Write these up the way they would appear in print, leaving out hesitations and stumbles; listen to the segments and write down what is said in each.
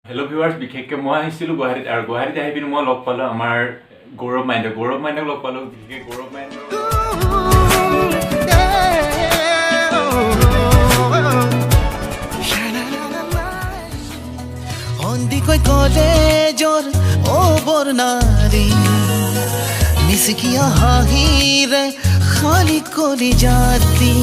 Hello' viewers, বিশেষকৈ মই আহিছিলোঁ গুৱাহাটীত আৰু গুৱাহাটীত আহি পিনি মই লগ পালোঁ আমাৰ গৌৰৱ মাইণ্ডক। গৌৰৱ মাইণ্ডক লগ পালোঁ। বিশেষকৈ গৌৰৱ মাইণ্ডৰ সন্দিকৈ কলেজৰ অ বৰ্ণালী, মিচিকিয়া হাঁহিৰে খালি কলি জাতি,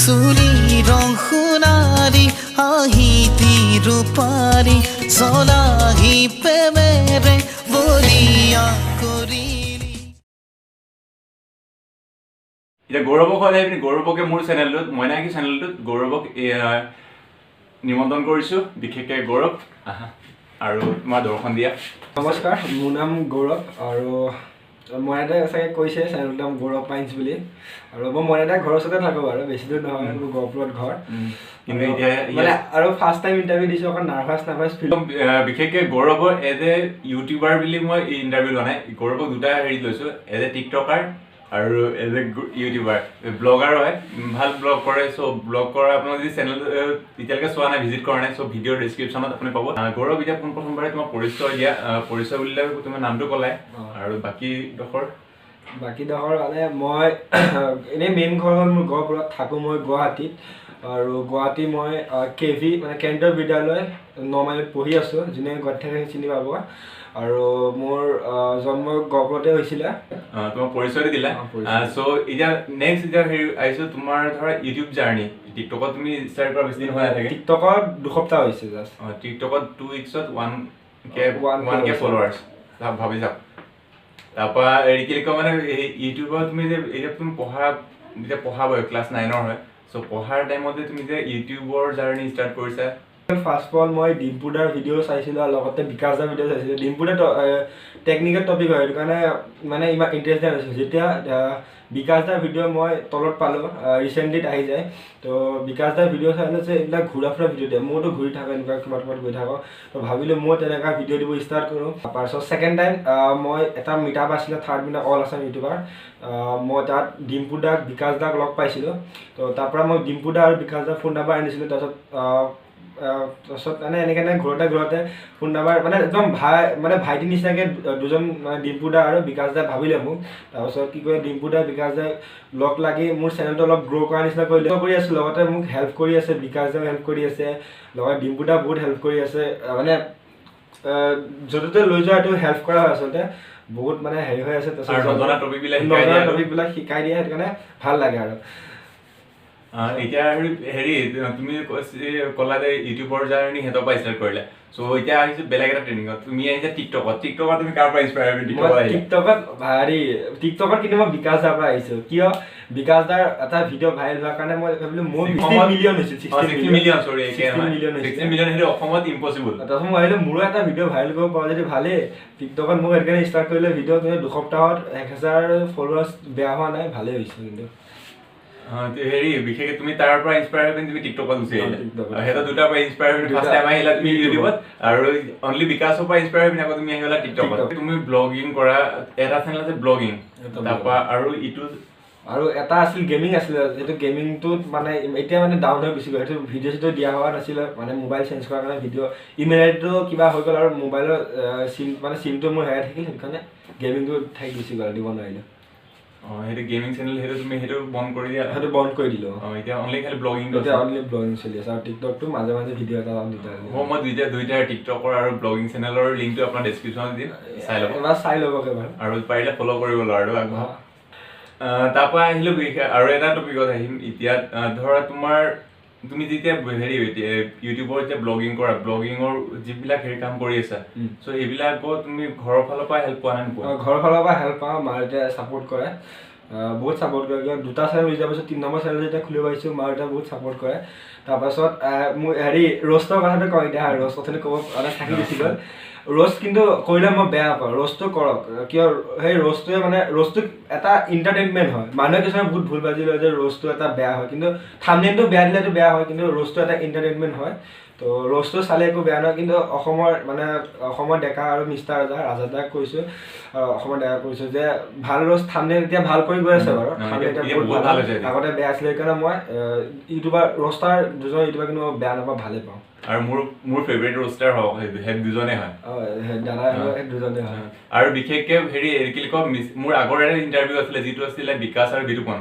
চুলি ৰং সোণালী, হাঁহিটি ৰূপালী, চলাহি প্ৰেমেৰে বলিয়া কৰিলি। এতিয়া গৌৰৱক হ'ল আহি পিনি গৌৰৱকে মোৰ চেনেলটোত, মইনাকী চেনেলটোত গৌৰৱক নিমন্ত্ৰণ কৰিছোঁ। বিশেষকৈ গৌৰৱ, আহা আৰু তোমাৰ দৰ্শন দিয়া। নমস্কাৰ, মোৰ নাম গৌৰৱ আৰু মইনাদাই চাগে কৈছে চেনেলটোৰ নাম গৌৰৱ মাইন্স বুলি। আৰু মই মইনাদাৰ ঘৰৰ ওচৰতে থাকোঁ বাৰু, বেছি দূৰ নহয়, মোৰ গহপুৰত ঘৰ। কিন্তু এতিয়া মানে আৰু ফাৰ্ষ্ট টাইম ইণ্টাৰভিউ দিছোঁ, অকণ নাৰ্ভাছ নাৰ্ভাছ ফিল। বিশেষকৈ গৌৰৱৰ এজ এ ইউটিউবাৰ বুলি মই ইণ্টাৰভিউ লোৱা নাই। গৌৰৱক দুটা হেৰিত লৈছোঁ, এজ এ টিকটকাৰ আৰু এজ এ ইউটিউবাৰ, ব্লগাৰ হয়, ভাল ব্লগ কৰে। চ' ব্লগ কৰা আপোনালোক যদি চেনেল এতিয়ালৈকে চোৱা নাই, ভিজিট কৰা নাই, চ' ভিডিঅ'ৰ ডিছক্ৰিপশ্যনত আপুনি পাব। গৌৰৱ, এতিয়া পোনপ্ৰথমবাৰে তোমাৰ পৰিচয় দিয়া। পৰিচয় বুলিলে তোমাৰ নামটো ক'লাই আৰু বাকী ডোখৰ? বাকী ডোখৰ মানে মই এনেই মেইন ঘৰ হ'ল মোৰ গহপুৰত, থাকোঁ মই গুৱাহাটীত। আৰু গুৱাহাটী মই কে ভি মানে কেন্দ্ৰীয় বিদ্যালয় ন মাইলত পঢ়ি আছোঁ। যোনে গুৱাহাটী থাকে চিনি পাব। আৰু মোৰ জন্ম গহপুৰতে হৈছিলে। তোমাৰ পৰিচয়টো দিলা। অ, পৰিচয়। চ' এতিয়া নেক্সট এতিয়া হেৰি আহিছোঁ, তোমাৰ ধৰা ইউটিউব জাৰ্ণি। টিকটকত তুমি ষ্টাৰ্ট কৰা বেছি দিন হোৱা নাই চাগে? টিকটকত 2 সপ্তাহ হৈছে জাষ্ট। টিকটকত 2 উইকছত 1K 1K 1K হৈছে। ফলোৱাৰ্ছ, ভাবি চাওক। তাৰপৰা হেৰি কি কয়, মানে এই ইউটিউবত তুমি যে এতিয়া তুমি পঢ়া, এতিয়া পঢ়া বয়স ক্লাছ 9ৰ হয়, চ' পঢ়াৰ টাইমতে তুমি যে ইউটিউবৰ জাৰ্ণি ষ্টাৰ্ট কৰিছা? ফাৰ্ষ্ট অফ অল মই ডিম্পু দাৰ ভিডিঅ' চাইছিলোঁ আৰু লগতে বিকাশ দাৰ ভিডিঅ' চাইছিলোঁ। ডিম্পু দাৰ টেকনিকেল টপিক হয়, সেইটো কাৰণে মানে ইমান ইণ্টাৰেষ্ট দিয়া নাছিলোঁ। যেতিয়া বিকাশ দাৰ ভিডিঅ' মই তলত পালোঁ, ৰিচেণ্টলিত আহি যায়, তো বিকাশ দাৰ ভিডিঅ' চাই যে এইবিলাক ঘূৰা ফুৰা ভিডিঅ' দিয়ে, মইতো ঘূৰি থাকোঁ, এনেকুৱা ক'ৰবাত ক'ৰবাত গৈ থাকোঁ, তো ভাবিলোঁ মই তেনেকুৱা ভিডিঅ' দিব ষ্টাৰ্ট কৰোঁ। তাৰপিছত ছেকেণ্ড টাইম মই এটা মিট আপ আছিলে, third meet all Assam YouTuber, মই তাত ডিম্পু দাক, বিকাশ দাক লগ পাইছিলোঁ। তো তাৰ পৰা মই ডিম্পু দা আৰু বিকাশ দাৰ ফোন নাম্বাৰ আনিছিলোঁ। তাৰপিছত মানে এনেকৈ এনেকৈ ঘূৰোতে ঘূৰোতে ফোন নাম্বাৰ মানে একদম ভাই মানে ভাইটি নিচিনাকৈ দুজন, মানে ডিম্পু দা আৰু বিকাশ দা ভাবিলে মোক। তাৰপিছত কি কৰে, ডিম্পু দা, বিকাশ দাই লগ লাগি মোৰ চেনেলটো অলপ গ্ৰ' কৰাৰ নিচিনা কৰিলে, কৰি আছোঁ। লগতে মোক হেল্প কৰি আছে, বিকাশ দাও হেল্প কৰি আছে, লগতে ডিম্পু দা বহুত হেল্প কৰি আছে। মানে য'তে ত'তে লৈ যোৱা এইটো হেল্প কৰা হয়, আচলতে বহুত মানে হেৰি হৈ আছে। আৰু নজনা টপিকবিলাক শিকাই নজনা দিয়ে। টপিকবিলাক শিকাই দিয়ে, সেইটো কাৰণে ভাল লাগে। আৰু এতিয়া আৰু হেৰি, তুমি ক'লা যে ইউটিউবৰ জাৰ্ণি সিহঁতৰ পৰা ষ্টাৰ্ট কৰিলা। চ' এতিয়া আহিছোঁ বেলেগ এটা ট্ৰেণ্ডিঙত, তুমি আহিছা টিকটকত। টিকটকত তুমি কাৰ পৰা ইনস্পায়াৰ হৈ মই টিকটকত আহিলা? টিকটকত হেৰি, টিকটকত কিন্তু মই বিকাশ দাৰ পৰা আহিছোঁ। কিয়? বিকাশ দাৰ এটা ভিডিঅ' ভাইৰেল হোৱাৰ কাৰণে মই ভাবিলোঁ মোৰ 60 মিলিয়ন হৈছিল। 60 মিলিয়ন, চৰি, 60 মিলিয়ন হৈছিল। 60 মিলিয়ন, সেইটো অসমত ইম্পচিবল। তাৰপিছত মই ভাবিলোঁ মোৰো এটা ভিডিঅ' ভাইৰেল কৰিব পাৰোঁ যদি ভালেই। টিকটকত মোক সেইটো কাৰণে ষ্টাৰ্ট কৰিলে ভিডিঅ', কিন্তু 2 সপ্তাহত 1000 ফলোৱাৰ্ছ বেয়া হোৱা নাই, ভালেই হৈছে কিন্তু। হেৰি, বিশেষকৈ তুমি তাৰ পৰা ইনস্পায়াৰ হৈ পিনি তুমি টিকটকত গুচি আহিলা। টিকটকত। সিহঁতৰ দুটাৰ পৰা ইনস্পায়াৰ হৈ ফাৰ্ষ্ট টাইম আহিলা তুমি ইউটিউবত আৰু অনলি বিকাশৰ পৰা ইনস্পায়াৰ হৈ পিনি আকৌ তুমি আহি গ'লা টিকটকত। টিকটক। তুমি ব্লগিং কৰা, এটা চেনেল আছে ব্লগিং, এটা তাৰপৰা আৰু ইটো আৰু এটা আছিল গেমিং আছিলে। সেইটো গেমিংটোত মানে এতিয়া মানে ডাউন হৈ গুচি গ'ল। সেইটো ভিডিঅ' চিডিঅ' দিয়া হোৱা নাছিলে, মানে মোবাইল চেঞ্জ কৰাৰ কাৰণে ভিডিঅ' ইমেইল আইডিটো কিবা হৈ গ'ল আৰু মোবাইলৰ চিম মানে চিমটো মোৰ হেৰাই থাকিল, সেইটো কাৰণে গেমিংটো থাকি গুচি গ'ল, দিব নোৱাৰিলোঁ। সেইটো গেমিং চেনেল, সেইটো তুমি সেইটো বন্ধ কৰি দিয়া? সেইটো বন্ধ কৰি দিলোঁ। এতিয়া অনলি খালি ব্লগিংটো? এতিয়া অনলি ব্লগিং চলি আছে আৰু টিকটকটো মাজে মাজে ভিডিঅ' এটা দুটা। মই দুইটাৰ টিকটকৰ আৰু ব্লগিং চেনেলৰ লিংকটো আপোনাৰ ডেছক্ৰিপশ্যনত দিম, চাই ল'ব। এবাৰ চাই ল'বগৈ বাৰু। আৰু পাৰিলে ফ'ল' কৰিব আৰু আগবঢ়াওক। তাৰপৰা আহিলোঁ বিশেষ আৰু এটা টপিকত আহিম এতিয়া। ধৰা তোমাৰ তুমি যেতিয়া হেৰি ইউটিউবৰ যেতিয়া ব্লগিং কৰা, ব্লগিঙৰ যিবিলাক হেৰি কাম কৰি আছা, চ' এইবিলাকত তুমি ঘৰৰ ফালৰ পৰা হেল্প পোৱা নে নোপোৱা? ঘৰৰ ফালৰ পৰা হেল্প পাওঁ, মা দেউতাই ছাপোৰ্ট কৰে, বহুত ছাপোৰ্ট কৰে। কিয়, দুটা চেনেল হৈ যোৱাৰ পিছত 3 নম্বৰ চেনেল যেতিয়া খুলিব পাৰিছোঁ, মা দেউতাই বহুত ছাপোৰ্ট কৰে। তাৰপাছত মোৰ হেৰি ৰ'ষ্টৰ কথাটো কওঁ এতিয়া। ৰ'ষ্ট কথাটো ক'ব মানে থাকি গুচি গ'ল। ৰ'ষ্ট কিন্তু কৰিলে মই বেয়া নাপাওঁ, ৰ'ষ্টটো কৰক। কিয়, সেই ৰ'ষ্টটোৱে মানে ৰ'ষ্টটো এটা ইণ্টাৰটেইনমেণ্ট হয়। মানুহে কিছুমান বহুত ভুল বাজি লয় যে ৰ'ষ্টটো এটা বেয়া হয়, কিন্তু থামনেইলটো বেয়া দিলেতো বেয়া হয়, কিন্তু ৰ'ষ্টটো এটা ইণ্টাৰটেইনমেণ্ট হয়। তো ৰ'ষ্টটো চালে একো বেয়া নহয়। কিন্তু অসমৰ মানে অসমৰ ডেকা আৰু মিষ্টাৰ ৰাজা, ৰাজাদাক কৈছোঁ, অসমৰ ডেকা কৈছোঁ যে ভাল ৰ'ষ্ট থামনেইল এতিয়া ভাল কৰি গৈ আছে বাৰু। থামনেইল এতিয়া বহুত ভাল, আগতে বেয়া আছিলে। সেইকাৰণে মই ইউটিউবাৰ ৰ'ষ্টাৰ দুজন ইউটিউবাৰ কিন্তু মই বেয়া নাপাওঁ, ভালেই পাওঁ। আৰু মোৰ ফেভৰেট ৰোষ্টাৰ হওক সেই দুজনে হয়। দাদা দুজনে হয়। আৰু বিশেষকৈ হেৰি কি কয়, মোৰ আগৰ এটা ইণ্টাৰভিউ আছিলে যিটো আছিলে বিকাশ আৰু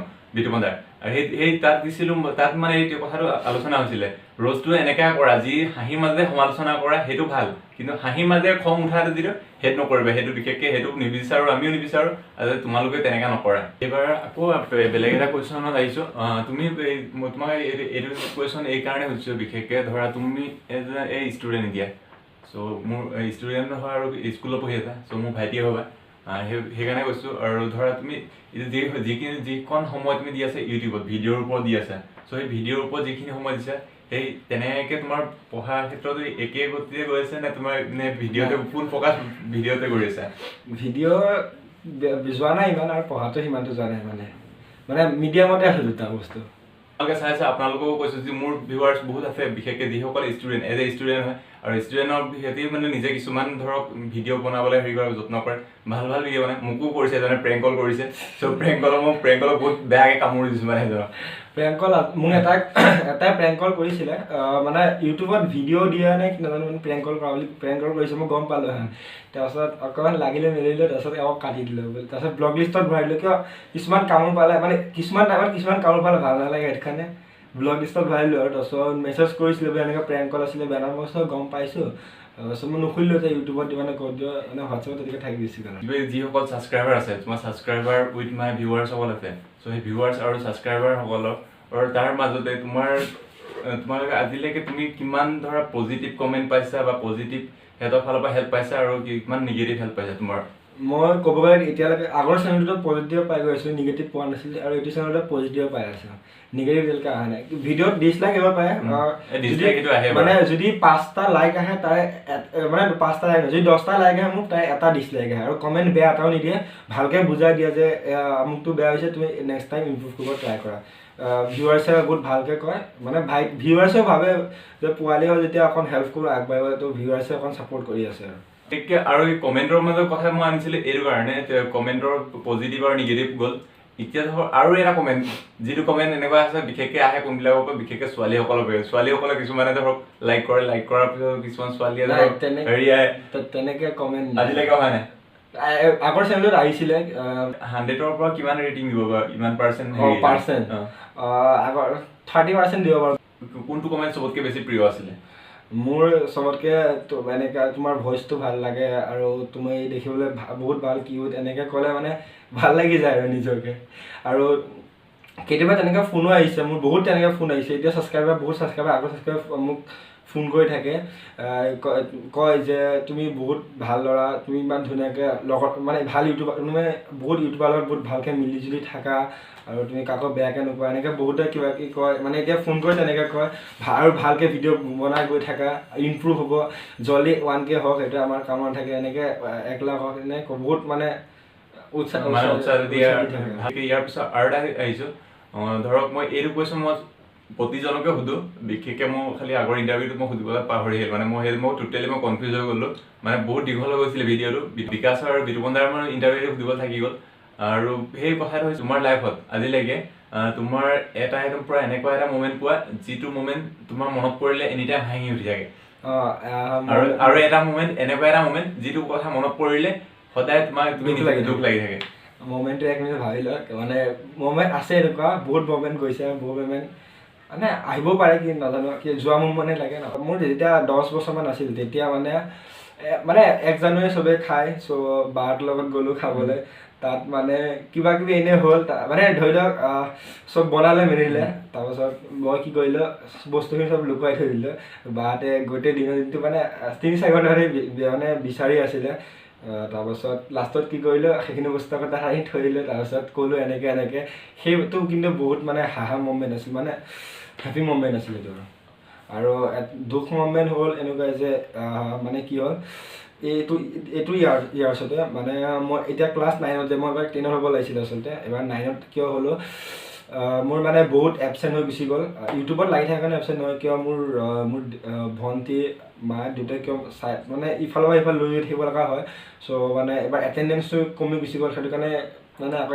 বিতুপন দাৰ, আৰু সেই তাত দিছিলোঁ, তাত মানে এই কথাটো আলোচনা হৈছিলে, ৰোষ্টটো এনেকৈ কৰা যি হাঁহিৰ মাজে সমালোচনা কৰা সেইটো ভাল, কিন্তু হাঁহিৰ মাজে খং উঠাটো যিটো সেইটো নকৰিবা, সেইটো বিশেষকৈ সেইটো নিবিচাৰোঁ, আমিও নিবিচাৰোঁ, আৰু তোমালোকে তেনেকৈ নকৰা। এইবাৰ আকৌ বেলেগ এটা কুৱেশ্যনত আহিছোঁ। তুমি তোমাক এইটো কুৱেশ্যন এইকাৰণে সুধিছোঁ, বিশেষকৈ ধৰা তুমি এজ এ ষ্টুডেণ্ট এতিয়া, চ' মোৰ ষ্টুডেণ্ট হয় আৰু স্কুলত পঢ়ি আছা, চ' মোৰ ভাইটিয়ে হ'বা, সেইকাৰণে কৈছোঁ। আৰু ধৰা তুমি যিখিনি যিকণ সময় তুমি দি আছা ইউটিউবত ভিডিঅ'ৰ ওপৰত দি আছা, চ' সেই ভিডিঅ'ৰ ওপৰত যিখিনি সময় দিছা সেই তেনেকৈ তোমাৰ পঢ়াৰ ক্ষেত্ৰতো একে গতিৰে গৈ আছে নে তোমাৰ নে ভিডিঅ'তে ফুল ফ'কাছ ভিডিঅ'তে কৰি আছা? ভিডিঅ' যোৱা নাই ইমান, আৰু পঢ়াটো সিমানটো যোৱা নাই, মানে মানে মিডিয়ামতে আছে দুটা বস্তু। আপোনালোকে চাই আছে, আপোনালোকেও কৈছোঁ যে মোৰ ভিউৱাৰ্ছ বহুত আছে, বিশেষকৈ যিসকল ষ্টুডেণ্ট এজ এ ষ্টুডেণ্ট হয়, আৰু ষ্টুডেণ্টৰ সিহঁতি মানে নিজে কিছুমান ধৰক ভিডিঅ' বনাবলৈ হেৰি কৰে, যত্ন কৰে, ভাল ভাল ভিডিঅ' বনায়। মোকো কৰিছে এজনে, প্ৰেংক কল কৰিছে, চ' প্ৰেংক কলক মই প্ৰেংক কলক বহুত বেয়াকৈ কামুৰি দিছোঁ। মানে সেইজনক প্ৰেংক কল মোক এটাই প্ৰেংক কল কৰিছিলে, মানে ইউটিউবত ভিডিঅ' দিয়া নে কি নাজানো, মানে প্ৰেংক কল কৰা বুলি প্ৰেংক কল কৰিছে, মই গম পালোঁ। তাৰপাছত অকণমান লাগিলে মেলিলে, তাৰপাছত আকৌ কাটি দিলোঁ, তাৰপাছত ব্লগ লিষ্টত ভৰাই দিলোঁ। কিয় কিছুমান কামোৰ পালে, মানে কিছুমান টাইমত কিছুমান কামোৰ পালে ভাল নালাগে, সেইটো কাৰণে ব্লগ লিষ্টত ভৰাই দিলোঁ। আৰু তাৰপাছত মেছেজ কৰিছিলোঁ বোলে এনেকৈ প্ৰেংক কল আছিলে, বেনাৰ মই গম পাইছোঁ, তাৰপাছত মই নুখুলিলোঁ যে ইউটিউবত মানে ক'ত দিওঁ, মানে হোৱাটছএপত তেনেকৈ থাকি গৈছে। যিসকল ছাবস্ক্ৰাইবাৰ আছে তোমাৰ, ছাবস্ক্ৰাইবাৰ উইথ my ভিউৱাৰ্ছসকল আছে, চ' সেই ভিউৱাৰ্ছ আৰু ছাবস্ক্ৰাইবাৰসকলৰ আৰু তাৰ মাজতে তোমালোকে আজিলৈকে তুমি কিমান ধৰা পজিটিভ কমেণ্ট পাইছা বা পজিটিভ সিহঁতৰ ফালৰ পৰা হেল্প পাইছা আৰু কিমান নিগেটিভ হেল্প পাইছা তোমাৰ? মই ক'ব গ'লে এতিয়ালৈকে আগৰ চেনেলটোত পজিটিভ পাই গৈ আছিলোঁ, নিগেটিভ পোৱা নাছিলোঁ, আৰু এইটো চেনেলটোত পজিটিভ পাই আছোঁ, নিগেটিভ এতিয়ালৈকে অহা নাই। ভিডিঅ'ত ডিছলাইক এবাৰ পায়, মানে যদি 5টা লাইক আহে তাৰে মানে 5টা লাইক, যদি 10টা লাইক আহে মোক তাৰে এটা ডিছলাইক আহে, আৰু কমেণ্ট বেয়া এটাও নিদিয়ে, ভালকৈ বুজাই দিয়ে যে আমুকটো বেয়া হৈছে, তুমি নেক্সট টাইম ইম্প্ৰুভ কৰিব ট্ৰাই কৰা। ভিউৱাৰ্ছে বহুত ভালকৈ কয়, মানে ভাই ভিউৱাৰ্ছেও ভাবে যে পোৱালি হয় যেতিয়া অকণ হেল্প কৰোঁ আগবাঢ়িব, তো ভিউৱাৰ্ছে অকণ ছাপৰ্ট কৰি আছে। আৰু বিশেষকৈ আৰু এই কমেণ্টৰ মাজৰ কথা মই আনিছিলোঁ এইটো কাৰণে, কমেণ্টৰ পজিটিভ আৰু নিগেটিভ গ'ল। এতিয়া ধৰক আৰু এটা কমেণ্ট, যিটো কমেণ্ট এনেকুৱা আছে বিশেষকৈ আহে কোনবিলাকৰ পৰা, বিশেষকৈ ছোৱালীসকলৰ পৰা। ছোৱালীসকলে কিছুমানে ধৰক লাইক কৰে, লাইক কৰাৰ পিছত কিছুমান ছোৱালীয়ে ধৰক হেৰি আহে, তেনেকৈ কমেণ্ট আজিলৈকে অহা নাই। আগৰ চেনেলত আহিছিলে 100ৰ পৰা কিমান ৰেটিং দিব বাৰু, ইমান পাৰ্চেণ্ট? পাৰ্চেণ্ট আগৰ 30% দিব পাৰোঁ। কোনটো কমেণ্ট চবতকৈ বেছি প্ৰিয় আছিলে? মোৰ চবতকৈ এনেকুৱা তোমাৰ ভইচটো ভাল লাগে আৰু তুমি দেখিবলৈ বহুত ভাল কিউট, এনেকৈ ক'লে মানে ভাল লাগি যায় আৰু নিজকে। আৰু কেতিয়াবা তেনেকৈ ফোনো আহিছে, মোৰ বহুত তেনেকৈ ফোন আহিছে। এতিয়া ছাবস্ক্ৰাইবাৰ বহুত ছাবস্ক্ৰাইবাৰ আগৰ ছাবস্ক্ৰাইবাৰ মোক ফোন কৰি থাকে, কয় যে তুমি বহুত ভাল ল'ৰা, তুমি ইমান ধুনীয়াকৈ লগত মানে ভাল ইউটিউবাৰ, তুমি বহুত ইউটিউবাৰ লগত বহুত ভালকৈ মিলি জুলি থাকা আৰু তুমি কাকো বেয়াকৈ নোকোৱা, এনেকৈ বহুতে কিবা কিবি কয়, মানে এতিয়া ফোন কৰি তেনেকৈ কয়, আৰু ভালকৈ ভিডিঅ' বনাই গৈ থাকা, ইম্প্ৰুভ হ'ব, জল্দি 1K হওক, সেইটো আমাৰ কামত থাকে, এনেকৈ 1 লাখ হওক, এনেকৈ বহুত মানে উৎসাহ দিয়ে। ইয়াৰ পিছত আৰু এটা আহিছোঁ, ধৰক মই এইটো কুৱেশ্যন মই প্ৰতিজনকে সুধোঁ, বিশেষকৈ মই খালি আগৰ ইণ্টাৰভিউটোত মই সুধিবলৈ পাহৰি আহিলোঁ, মানে মই টোটেলি মই কনফিউজ হৈ গ'লোঁ, মানে বহুত দীঘল হৈ গৈছিলে ভিডিঅ'টো। বিকাশ আৰু বিতুপন দাৰ মানে ইণ্টাৰভিউটো সুধিবলৈ থাকি গ'ল। আৰু সেই কথাটো হৈছে তোমাৰ লাইফত আজিলৈকে তোমাৰ এটা একদম পূৰা এনেকুৱা এটা মমেণ্ট কোৱা যিটো মমেণ্ট তোমাৰ মনত পৰিলে এনি টাইম হাঁহি উঠি থাকে, আৰু এটা মমেণ্ট এনেকুৱা এটা মমেণ্ট যিটো কথা মনত পৰিলে সদায় তোমাক তুমি দুখ লাগি থাকে। মমেণ্টটো এক মিনিট ভাবি লওক, মানে মমেণ্ট আছে এনেকুৱা বহুত মমেণ্ট গৈছে, বহুত মমেণ্ট মানে আহিব পাৰে কি নাজানো, কি যোৱা মমেণ্টে লাগে ন। মোৰ যেতিয়া 10 বছৰমান আছিল তেতিয়া মানে মানে 1 জানুৱাৰী চবেই খায়, চ' বাহঁতৰ লগত গ'লোঁ খাবলৈ, তাত মানে কিবা কিবি এনেই হ'ল, মানে ধৰি লওক চব বনালে মেলিলে, তাৰপাছত মই কি কৰিলোঁ বস্তুখিনি চব লুকুৱাই থৈ দিলোঁ। বাহঁতে গোটেই দিনৰ দিনটো মানে 3-4 ঘণ্টা ধৰি মানে বিচাৰি আছিলে। তাৰপাছত লাষ্টত কি কৰিলোঁ সেইখিনি বস্তু আকৌ তাত আনি থৈ দিলোঁ, তাৰপাছত ক'লোঁ এনেকৈ এনেকৈ। সেইটো কিন্তু বহুত মানে হাঁহা মমেণ্ট আছিল, মানে হেপী মমেণ্ট আছিল এইটো। আৰু দুখ মমেণ্ট হ'ল এনেকুৱা যে মানে কি হ'ল এইটো এইটো ইয়াৰ্ছতে মানে মই এতিয়া ক্লাছ 9ত যে মই এবাৰ 10ত হ'ব লাগিছিলে আচলতে, এবাৰ 9ত কিয় হ'লোঁ মোৰ মানে বহুত এবচেণ্ট হৈ গুচি গ'ল। ইউটিউবত লাগি থকাৰ কাৰণে এবচেণ্ট নহয়, কিয় মোৰ মোৰ ভণ্টি মা দেউতাই কিয় চাই মানে ইফালৰ পৰা ইফাল লৈ থাকিব লগা হয়, চ' মানে এবাৰ এটেণ্ডেঞ্চটো কমি গুচি গ'ল, সেইটো কাৰণে মানে আকৌ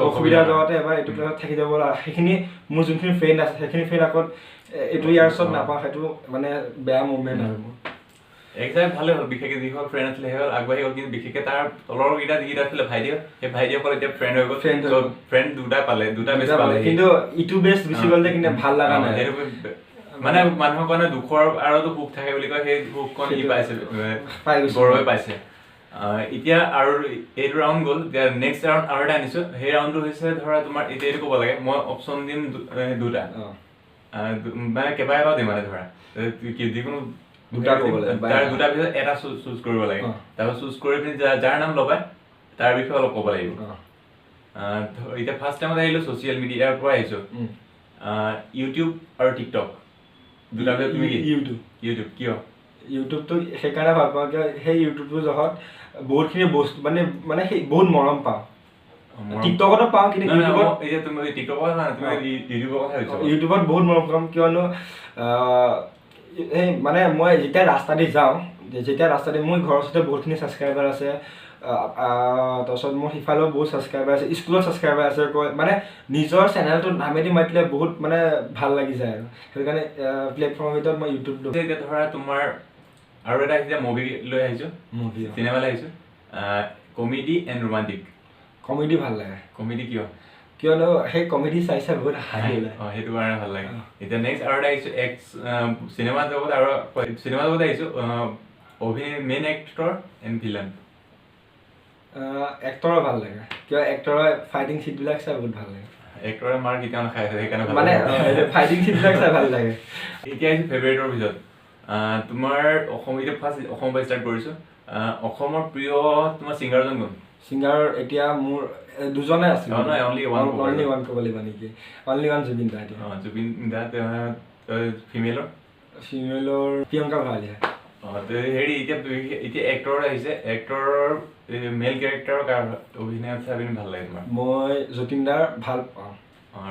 অসুবিধা যাওঁতে এবাৰ এইটো ক্লাছত থাকি যাব। সেইখিনি মোৰ যোনখিনি ফ্ৰেণ্ড আছে সেইখিনি ফ্ৰেণ্ড আকৌ এইটো ইয়াৰ্ছত নাপাওঁ, সেইটো মানে বেয়া মুভমেণ্ট। আৰু মোৰ একজাক্ট ভালে হ'ল, বিশেষকৈ যিসকল ফ্ৰেণ্ড আছিলে সেইসকল আগবাঢ়ি গ'ল, কিন্তু বিশেষকৈ তাৰ তলৰ কেইটা যিকেইটা আছিলে ভাইটি, সেই ভাইটিসকল এতিয়া ফ্ৰেণ্ড হৈ গ'ল। ফ্ৰেণ্ড দুটা পালে, দুটা বেচ পালে, কিন্তু ইটো বেচ গুচি গ'ল যে, কিন্তু ভাল লগা নাই। মানে মানুহৰ কাৰণে দুখৰ আৰতো সুখ থাকে বুলি কয়, সেই সুখকণ ই পাইছে, গৌৰৱে পাইছে। এতিয়া আৰু এইটো ৰাউণ্ড গ'ল, এতিয়া নেক্সট ৰাউণ্ড আৰু এটা আনিছোঁ। সেই ৰাউণ্ডটো হৈছে ধৰা তোমাৰ এতিয়া এইটো ক'ব লাগে, মই অপশ্যন দিম দুটা, মানে কেইবা এটাও দিম, মানে ধৰা যিকোনো দুটা ক'ব লাগে, তাৰ দুটাৰ ভিতৰত এটা চুজ কৰিব লাগে। তাৰপিছত চুজ কৰি পিনি যাৰ নাম ল'বা তাৰ বিষয়ে অলপ ক'ব লাগিব। এতিয়া ফাৰ্ষ্ট টাইমত আহিলোঁ ছ'চিয়েল মিডিয়াৰ পৰা আহিছোঁ, ইউটিউব আৰু টিকটক দুটাৰ ভিতৰত তুমি কি? ইউটিউব। ইউটিউব কিয়? ইউটিউবটো সেইকাৰণে ভাল পাওঁ কিয়, সেই ইউটিউবটোৰ জহত বহুতখিনি বস্তু মানে মানে সেই বহুত মৰম পাওঁ। টিকটকতো পাওঁ, কিন্তু ইউটিউবত এতিয়া তুমি টিকটকৰ কথা, তুমি ইউটিউবৰ কথা কৈছা। ইউটিউবত বহুত মৰম পাওঁ কিয়নো এই মানে মই যেতিয়া ৰাস্তা দি যাওঁ, যেতিয়া ৰাস্তা দি মোৰ ঘৰৰ ওচৰতে বহুতখিনি ছাবস্ক্ৰাইবাৰ আছে, তাৰপিছত মোৰ সিফালেও বহুত ছাবস্ক্ৰাইবাৰ আছে, স্কুলত ছাবস্ক্ৰাইবাৰ আছে, কয় মানে নিজৰ চেনেলটোৰ নামেদি মাতিলে বহুত মানে ভাল লাগি যায়। আৰু সেইটো কাৰণে প্লেটফৰ্মৰ ভিতৰত মই ইউটিউবটো। এতিয়া ধৰা তোমাৰ আৰু এটা আহিছে, মুভি লৈ আহিছোঁ, মুভি চিনেমালৈ আহিছোঁ, কমেডি এণ্ড ৰোমান্টিক। কমেডি ভাল লাগে। কমেডি কিয়? কিয়নো সেই কমেডি চাই চাই বহুত হাঁহি ওলায়। অঁ, সেইটো কাৰণে ভাল লাগে। এতিয়া নেক্সট আৰু এটা আহিছোঁ, এক্স চিনেমা জগত, আৰু চিনেমা জগত আহিছোঁ, অভিনয় মেইন এক্টৰ এণ্ড ভিলেন। এক্টৰৰ ভাল লাগে কিয়, এক্টৰৰ ফাইটিং চিটবিলাক চাই বহুত ভাল লাগে। এক্টৰে মাৰ কেতিয়াও নাখায়, সেইকাৰণে মানে ফাইটিং চিটবিলাক চাই ভাল লাগে। এতিয়া আহিছোঁ ফেভৰেটৰ ভিতৰত, তোমাৰ অসম, এতিয়া ফাৰ্ষ্ট অসমৰ পৰা ষ্টাৰ্ট কৰিছোঁ। অসমৰ প্ৰিয় তোমাৰ ছিংগাৰজন কোন? ছিংগাৰ এতিয়া মোৰ দুজনে আছে। অনলি ওৱান, অনলি ওৱান ক'ব লাগিব নেকি? অনলি ওৱান জুবিন দা। এতিয়া জুবিন দা। ফিমেলৰ? ফিমেলৰ প্ৰিয়ংকা ভৰালীয়া। অঁ, হেৰি এতিয়া এতিয়া এক্টৰ আহিছে, এক্টৰৰ মেল কেৰেক্টাৰৰ কাৰ অভিনয় চাই পিনি ভাল লাগে তোমাৰ? মই যতীন দাৰ ভাল পাওঁ।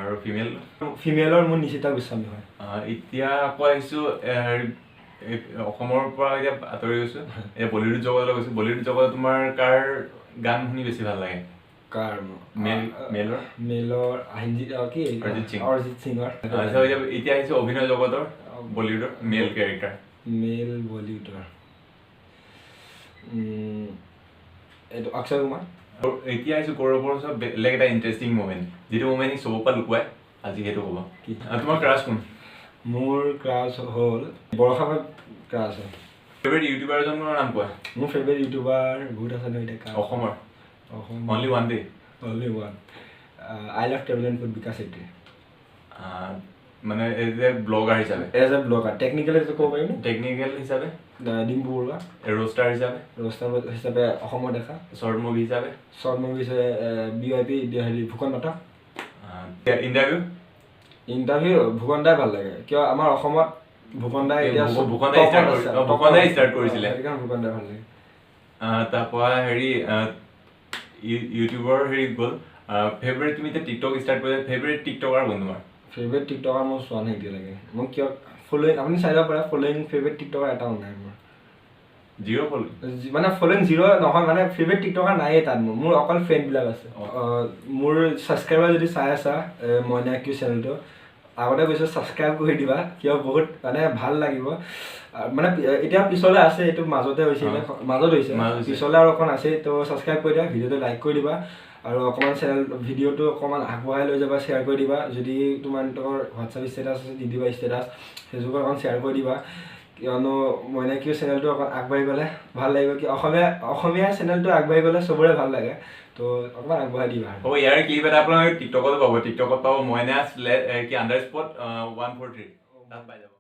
আৰু ফিমেল? ফিমেলৰ মোৰ নিশিতা গোস্বামী হয়। এতিয়া আকৌ আহিছোঁ অসমৰ পৰা, এতিয়া আঁতৰি গৈছোঁ, এতিয়া বলিউড জগতলৈ গৈছোঁ। বলিউড জগতত তোমাৰ কাৰ গান শুনি বেছি ভাল লাগে? কাৰ? মেলৰ? মেলৰ কি, অৰিজিত সিং। অৰিজিত সিঙৰ। এতিয়া আহিছোঁ অভিনয় জগতৰ বলিউডৰ মেল কেৰেক্টাৰ। মেল বলিউডৰ এইটো অক্ষয় কুমাৰ। এতিয়া আহিছোঁ গৌৰৱৰ ওচৰত বেলেগ এটা ইণ্টাৰেষ্টিং মুমেণ্ট, যিটো মুমেণ্ট সি চবৰ পৰা লুকুৱাই, আজি সেইটো ক'ব। কি? তোমাৰ ক্ৰাছ কোন? মোৰ ক্ৰাছ হ'ল বৰষা, ক্ৰাছ হয়। ফেভৰেট ইউটিউবাৰজনৰ নাম কোৱা? মোৰ ফেভৰেট ইউটিউবাৰ বহুত আছে নহয় এতিয়া। অসমৰ? অসম অনলি ওৱান দেই। Only one, I love travel and food, Bikash Chetri. মানে এজ এ ব্লগাৰ হিচাপে? এজ এ ব্লগাৰ টেকনিকেল ক'ব পাৰিম। টেকনিকেল হিচাপে? ডিম্পু বৰুৱা। ৰোষ্টাৰ হিচাপে? ৰোষ্টাৰ হিচাপে অসমৰ দেখা। শ্বৰ্ট মুভি হিচাপে? শ্বৰ্ট মুভি হিচাপে বি ৱাই পি, হেৰি ভূষণ পাঠক। ইণ্টাৰভিউ? ইণ্টাৰভিউ ভূষণ দাই ভাল লাগে কিয়, আমাৰ অসমত ভূষণ দাই এতিয়া ভূষণ দাই ষ্টাৰ্ট কৰিছিলে, সেইকাৰণে ভূষণ দাই ভাল লাগে। তাৰপৰা হেৰি ইউটিউবৰ হেৰি গ'ল। ফেভৰেট তুমি এতিয়া টিকটক ষ্টাৰ্ট কৰিছা, ফেভৰেট টিকটকাৰ কোন তোমাৰ? ফেভৰেট টিকটকাৰ মই চোৱা নাই এতিয়ালৈকে। মোক কিয় ফ'ল'য়িং আপুনি চাই ল'ব পাৰে, ফ'ল'য়িং ফেভৰেট টিকটকাৰ এটাও নাই মোৰ। Zero' following? মানে ফ'ল'য়িং জিৰ' নহয়, মানে ফেভৰেট টিকটকাৰ নায়েই তাত মোৰ, মোৰ অকল ফ্ৰেণ্ডবিলাক আছে। মোৰ ছাবস্ক্ৰাইবাৰ যদি চাই আছা মইনা কিউ চেনেলটো, আগতে কৈছোঁ ছাবস্ক্ৰাইব কৰি দিবা, কিয় বহুত মানে ভাল লাগিব। মানে এতিয়া পিছলৈ আছে, এইটো মাজতে হৈছিলে, মাজত হৈছে, পিছলৈ আৰু অকণ আছে, তো ছাবস্ক্ৰাইব কৰি দিয়া, ভিডিঅ'টো লাইক কৰি দিবা, আৰু অকণমান চেনেল ভিডিঅ'টো অকণমান আগবঢ়াই লৈ যাবা, শ্বেয়াৰ কৰি দিবা। যদি তোমালোকৰ হোৱাটছআপ ষ্টেটাছ আছে দি দিবা ষ্টেটাছ, ফেচবুকত অকণ শ্বেয়াৰ কৰি দিবা, কিয়নো মইনা কিউ চেনেলটো অকণ আগবাঢ়ি গ'লে ভাল লাগিব। কি অসমীয়া অসমীয়া চেনেলটো আগবাঢ়ি গ'লে চবৰে ভাল লাগে, তো অকণমান আগবঢ়াই দিবা। হ'ব, ইয়াৰ ক্লিপ এটা আপোনালোকে টিকটকতো পাব, টিকটকত পাব মইনা কি _143, তাত পাই যাব।